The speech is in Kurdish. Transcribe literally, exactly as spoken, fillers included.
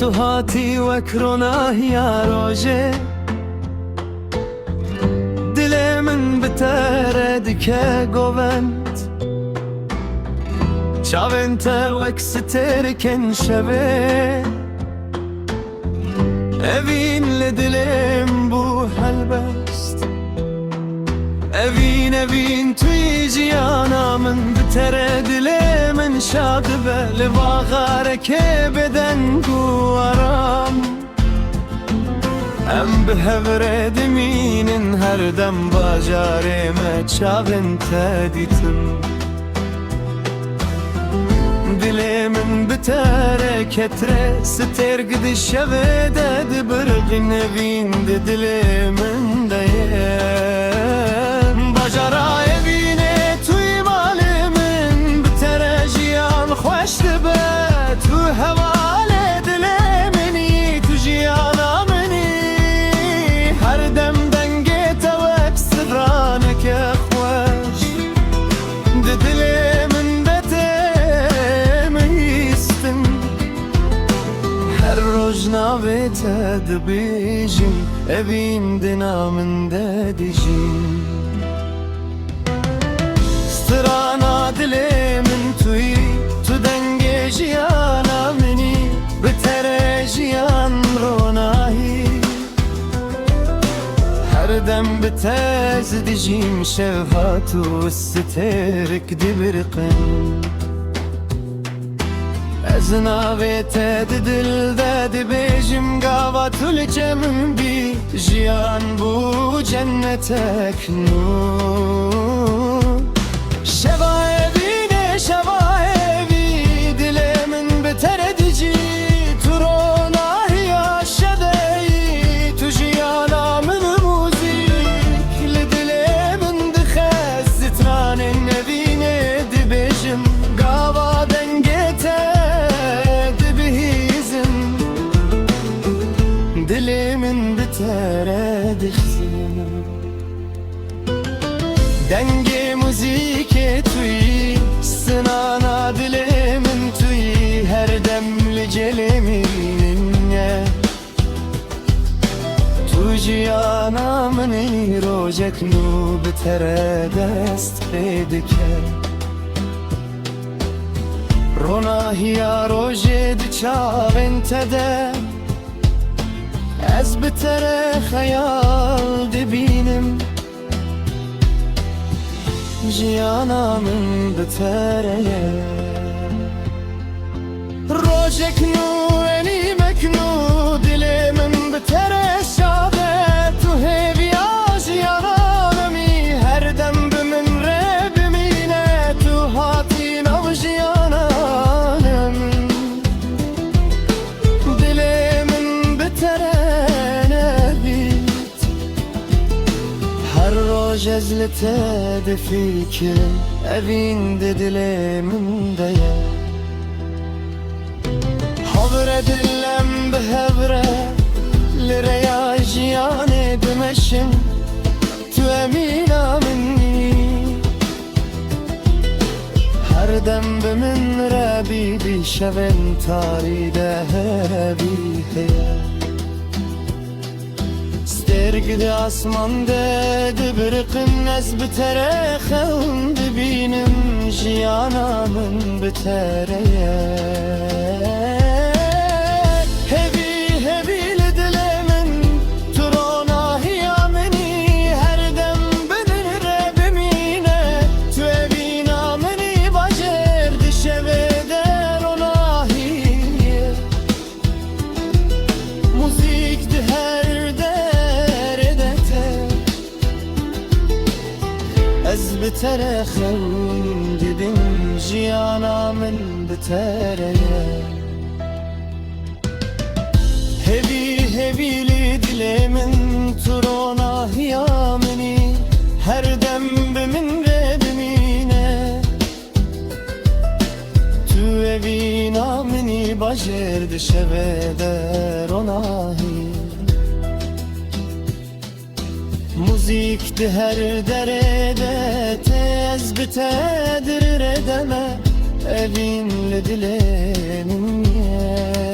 Tu hatî wek ronahiya rojê, dilê min bi te re dike govend. Çavên te wek stêrikên şevê, evîn li dilê min bû helbest. Evîn, evîn, tu yî jiyana min, bi te re dilê min şa dibe, li va xarekê bêdeng û aram. Em bi hev re dimînin, her dem bajarê me çavên te dîtin. Dilê min bi te re ketire, stêrk di şevê de dibiriqîn, evîn di dilê min de ye. Bajara evînê tu yî malê min, bi te re jiyan xweş dibe. Tu hevalê dilê min î, tu jiyana min î. Her dem dengê te wek straneke xweş di dilê min de tê bihîstin. Her roj navê te dibêjim, evîn di na min de dijîn. Strana dilê min tu yî, tu dengê jiyana min î, bi te re jiyan ronahî. Her dem bi te ez dijîm, şev hat û stêrk dibiriqin. Ez navê te di dil de dibêjim, gava tu li cem min bî, jiyan bû cennetek nû. Şeva evînê, şeva evî, dilê min bi te re dijî, tu ronahiya şevê yî, tu jiyana min û muzîk li dilê min dixe, stranên evînê dibêjim, gava dengê te dibihîzim, dilê min bi te re dixizim. Dengê muzîkê tu yî, sinana dilê min tu yî, her dem li gelê min e. Tu jiyana min î, rojek nû bi te re dest pê dike. Ronahiya rojê di çavên te de, ez bi te re xeyal dibînim. Jiyana min bi te re ye. Rojek nû, enîmek nû, dilê min bi te re şad e. Tu hêviya jiyana min î, her dem bi min re bimîne. Tu hatî nav jiyana min, dilê min bi te re nebît. Her roj ez li te difikirim, evîn di dilê min de ye. Havre dilem bi hev re, li rêya jiyanê dimeşin, tu evîna min î. Her dem bi min re bî, di şevên tarî de hevî heye. Stêrk di asman de dibiriqin, ez bi te re xewn dibînim, jiyana min bi te re ye. Hevî, hevî li dilê min, tu ronahiya min î, her dem bi min re bimîne. Tu evîna min î, bajêr di şevê de ronahî ye. Muzîk di her derê de te, ez bi te re xewn dibim, jiyana min bi te re ye. Hevî, hevî li dilê min, tu ronahiya min î, her dem bi min re bimîne. Tu evîna min î, bajêr di şevê de ronahî. Muzîk di her derê de te, ez bi te di rê de me, evîn li dilê min ye.